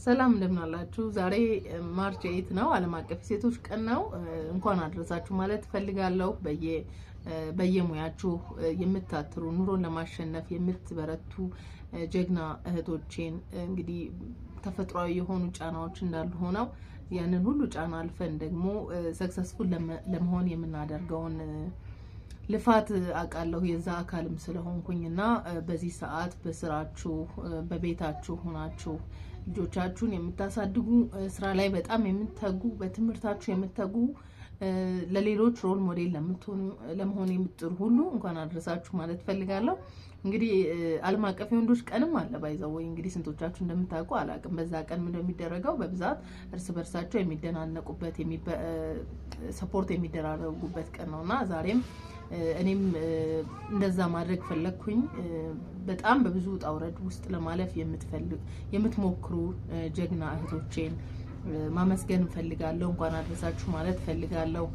ሰላም፣ እንደምን አላችሁ? ዛሬ March 8 ነው፣ ዓለም አቀፍ የሴቶች ቀን ነው። እንኳን አደረሳችሁ ማለት እፈልጋለሁ። በየሙያችሁ የምታትሩ፣ ኑሮን ለማሸነፍ የምትበረቱ ጀግና እህቶቼን፣ እንግዲህ ተፈጥሯዊ የሆኑ ጫናዎች እንዳሉ ሆነው ያንን ሁሉ ጫና አልፈን ደግሞ successful ለመሆን የምናደርገውን ልፋት አውቃለሁ፣ የዛ አካልም ስለሆንኩኝ። እና በዚህ ሰዓት በስራችሁ፣ በቤታችሁ ሆናችሁ ልጆቻችሁን የምታሳድጉ፣ ስራ ላይ በጣም የምትተጉ፣ በትምህርታችሁ የምትተጉ፣ ለሌሎች role model ለመሆን የምትጥሩ ሁሉ እንኳን አደረሳችሁ ማለት እፈልጋለሁ። እንግዲህ ዓለም አቀፍ የወንዶች ቀንም አለ by the way። እንግዲህ ስንቶቻችሁ እንደምታውቁ አላውቅም። በዛ ቀን ምንድነው የሚደረገው? በብዛት እርስ በርሳቸው የሚደናነቁበት፣ support የሚደራረጉበት ቀን ነው። እና ዛሬም እኔም እንደዛ ማድረግ ፈለግኩኝ። በጣም በብዙ ውጣ ውረድ ውስጥ ለማለፍ የምትፈልግ የምትሞክሩ ጀግና እህቶቼን ማመስገን እፈልጋለሁ። እንኳን አደረሳችሁ ማለት እፈልጋለሁ።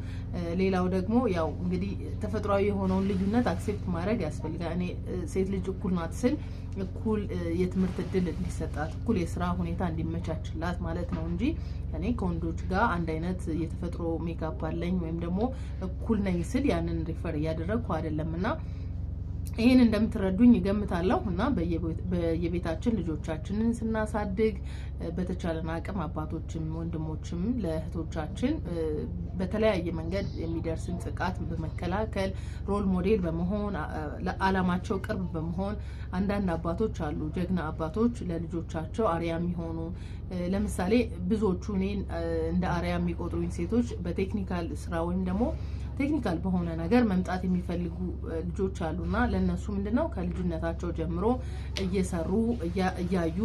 ሌላው ደግሞ ያው እንግዲህ ተፈጥሯዊ የሆነውን ልዩነት accept ማድረግ ያስፈልጋል። እኔ ሴት ልጅ እኩል ናት ስል እኩል የትምህርት እድል እንዲሰጣት፣ እኩል የስራ ሁኔታ እንዲመቻችላት ማለት ነው እንጂ እኔ ከወንዶች ጋር አንድ አይነት የተፈጥሮ ሜካፕ አለኝ ወይም ደግሞ እኩል ነኝ ስል ያንን refer እያደረግኩ አይደለም። እና ይህን እንደምትረዱኝ እገምታለሁ። እና በየቤታችን ልጆቻችንን ስናሳድግ በተቻለን አቅም አባቶችም ወንድሞችም ለእህቶቻችን በተለያየ መንገድ የሚደርስን ጥቃት በመከላከል፣ role model በመሆን፣ ለዓላማቸው ቅርብ በመሆን። አንዳንድ አባቶች አሉ፣ ጀግና አባቶች፣ ለልጆቻቸው አርአያ የሚሆኑ። ለምሳሌ ብዙዎቹ እኔን እንደ አርአያ የሚቆጥሩኝ ሴቶች በ technical ስራ ወይም ደግሞ technical በሆነ ነገር መምጣት የሚፈልጉ ልጆች አሉና ለእነሱ ምንድነው ከልጅነታቸው ጀምሮ እየሰሩ እያዩ፣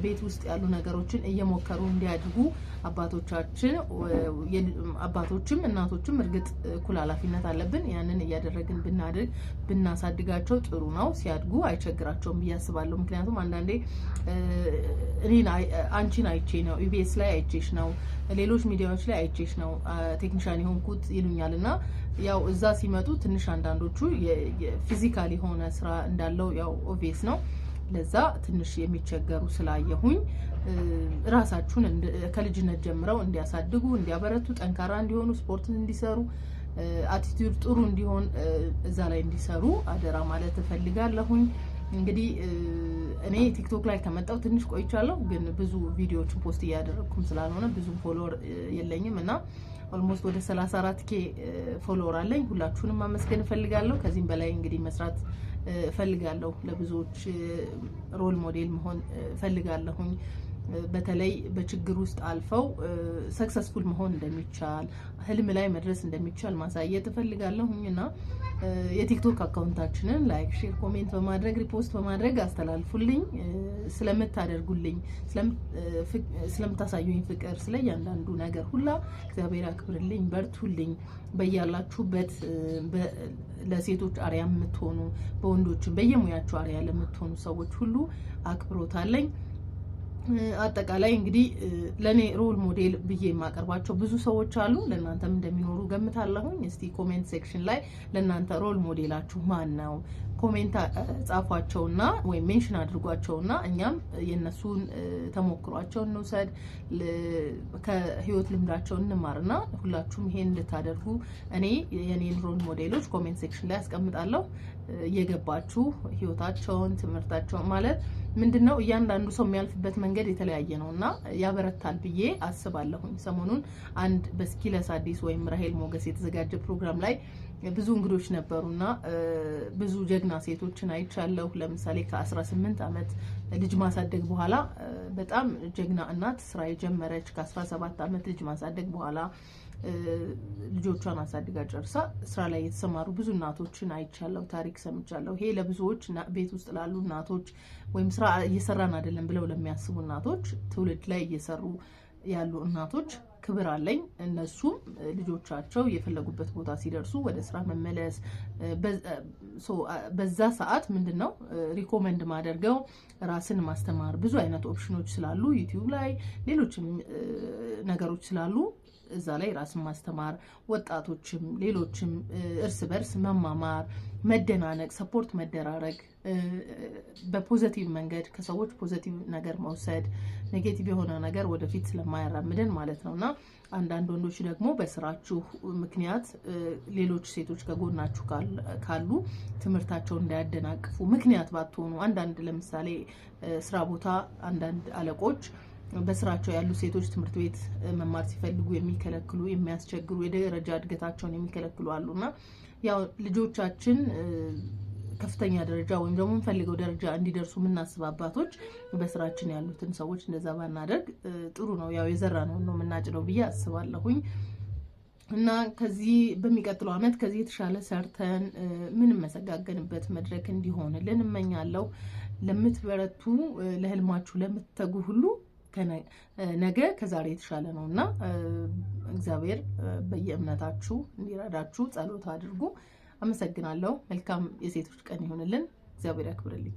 ቤት ውስጥ ያሉ ነገሮችን እየሞከሩ እንዲያድጉ አባቶቻችን፣ አባቶችም እናቶችም እርግጥ እኩል ኃላፊነት አለብን። ያንን እያደረግን ብናድግ ብናሳድጋቸው ጥሩ ነው። ሲያድጉ አይቸግራቸውም ብዬ አስባለሁ። ምክንያቱም አንዳንዴ እኔን አንቺን አይቼ ነው፣ ኢቢኤስ ላይ አይቼሽ ነው፣ ሌሎች ሚዲያዎች ላይ አይቼሽ ነው technician የሆንኩት ይሉኛል። እና ያው እዛ ሲመጡ ትንሽ አንዳንዶቹ physical የሆነ ስራ እንዳለው ያው obvious ነው። ለዛ ትንሽ የሚቸገሩ ስላየሁኝ ራሳችሁን ከልጅነት ጀምረው እንዲያሳድጉ፣ እንዲያበረቱ፣ ጠንካራ እንዲሆኑ፣ ስፖርት እንዲሰሩ፣ attitude ጥሩ እንዲሆን፣ እዛ ላይ እንዲሰሩ አደራ ማለት እፈልጋለሁኝ። እንግዲህ እኔ ቲክቶክ ላይ ከመጣሁ ትንሽ ቆይቻለሁ፣ ግን ብዙ ቪዲዮዎችን post እያደረግኩም ስላልሆነ ብዙም follower የለኝም። እና almost ወደ 34 K follower አለኝ። ሁላችሁንም ማመስገን እፈልጋለሁ። ከዚህም በላይ እንግዲህ መስራት እፈልጋለሁ። ለብዙዎች role model መሆን እፈልጋለሁኝ። በተለይ በችግር ውስጥ አልፈው successful መሆን እንደሚቻል፣ ህልም ላይ መድረስ እንደሚቻል ማሳየት እፈልጋለሁኝ። እና የቲክቶክ account ኣችንን like፣ share፣ comment በማድረግ፣ repost በማድረግ አስተላልፉልኝ። ስለምታደርጉልኝ፣ ስለምታሳዩኝ ፍቅር፣ ስለ እያንዳንዱ ነገር ሁላ እግዚአብሔር ያክብርልኝ። በርቱልኝ። በያላችሁበት ለሴቶች አርአያ የምትሆኑ፣ በወንዶችም በየሙያቸው አርአያ ለምትሆኑ ሰዎች ሁሉ አክብሮት አለኝ። አጠቃላይ እንግዲህ ለእኔ role model ብዬ የማቀርባቸው ብዙ ሰዎች አሉ። ለእናንተም እንደሚኖሩ ገምታለሁኝ። እስቲ comment section ላይ ለእናንተ role model ኣችሁ ማን ነው? Comment ጻፏቸውና ወይም mention አድርጓቸውና እኛም የእነሱን ተሞክሯቸውን እንውሰድ፣ ከህይወት ልምዳቸው እንማርና ሁላችሁም ይሄን እንድታደርጉ እኔ የኔን role model ኦች comment section ላይ አስቀምጣለሁ። እየገባችሁ ህይወታቸውን፣ ትምህርታቸውን፣ ማለት ምንድን ነው እያንዳንዱ ሰው የሚያልፍበት መንገድ የተለያየ ነው እና ያበረታል ብዬ አስባለሁኝ። ሰሞኑን አንድ በስኪለስ አዲስ ወይም ራሄል ሞገስ የተዘጋጀ ፕሮግራም ላይ ብዙ እንግዶች ነበሩና ብዙ ጀግና ሴቶችን አይቻለሁ። ለምሳሌ ከ18 ዓመት ልጅ ማሳደግ በኋላ በጣም ጀግና እናት ስራ የጀመረች፣ ከ17 ዓመት ልጅ ማሳደግ በኋላ ልጆቿን አሳድጋ ጨርሳ ስራ ላይ የተሰማሩ ብዙ እናቶችን አይቻለሁ፣ ታሪክ ሰምቻለሁ። ይሄ ለብዙዎች ቤት ውስጥ ላሉ እናቶች ወይም ስራ እየሰራን አይደለም ብለው ለሚያስቡ እናቶች፣ ትውልድ ላይ እየሰሩ ያሉ እናቶች ክብር አለኝ። እነሱም ልጆቻቸው የፈለጉበት ቦታ ሲደርሱ ወደ ስራ መመለስ፣ በዛ ሰዓት ምንድን ነው recommend ማደርገው፣ ራስን ማስተማር፣ ብዙ አይነት option ኖች ስላሉ ዩቲዩብ ላይ ሌሎችም ነገሮች ስላሉ እዛ ላይ ራስን ማስተማር፣ ወጣቶችም ሌሎችም እርስ በርስ መማማር፣ መደናነቅ፣ support መደራረግ፣ በ positive መንገድ ከሰዎች positive ነገር መውሰድ፣ negative የሆነ ነገር ወደፊት ስለማያራምደን ማለት ነው። እና አንዳንድ ወንዶች ደግሞ በስራችሁ ምክንያት ሌሎች ሴቶች ከጎናችሁ ካሉ ትምህርታቸውን እንዳያደናቅፉ ምክንያት ባትሆኑ። አንዳንድ ለምሳሌ ስራ ቦታ አንዳንድ አለቆች በስራቸው ያሉ ሴቶች ትምህርት ቤት መማር ሲፈልጉ የሚከለክሉ፣ የሚያስቸግሩ፣ የደረጃ እድገታቸውን የሚከለክሉ አሉና ያው ልጆቻችን ከፍተኛ ደረጃ ወይም ደግሞ የምንፈልገው ደረጃ እንዲደርሱ የምናስብ አባቶች በስራችን ያሉትን ሰዎች እንደዛ ባናደርግ ጥሩ ነው። ያው የዘራነውን ነው የምናጭደው ብዬ አስባለሁኝ። እና ከዚህ በሚቀጥለው ዓመት ከዚህ የተሻለ ሰርተን ምንመሰጋገንበት መድረክ እንዲሆንልን እመኛለሁ። ለምትበረቱ፣ ለህልማችሁ ለምትተጉ ሁሉ ነገ ከዛሬ የተሻለ ነው እና እግዚአብሔር በየእምነታችሁ እንዲረዳችሁ ጸሎት አድርጉ። አመሰግናለሁ። መልካም የሴቶች ቀን ይሆንልን። እግዚአብሔር ያክብርልኝ።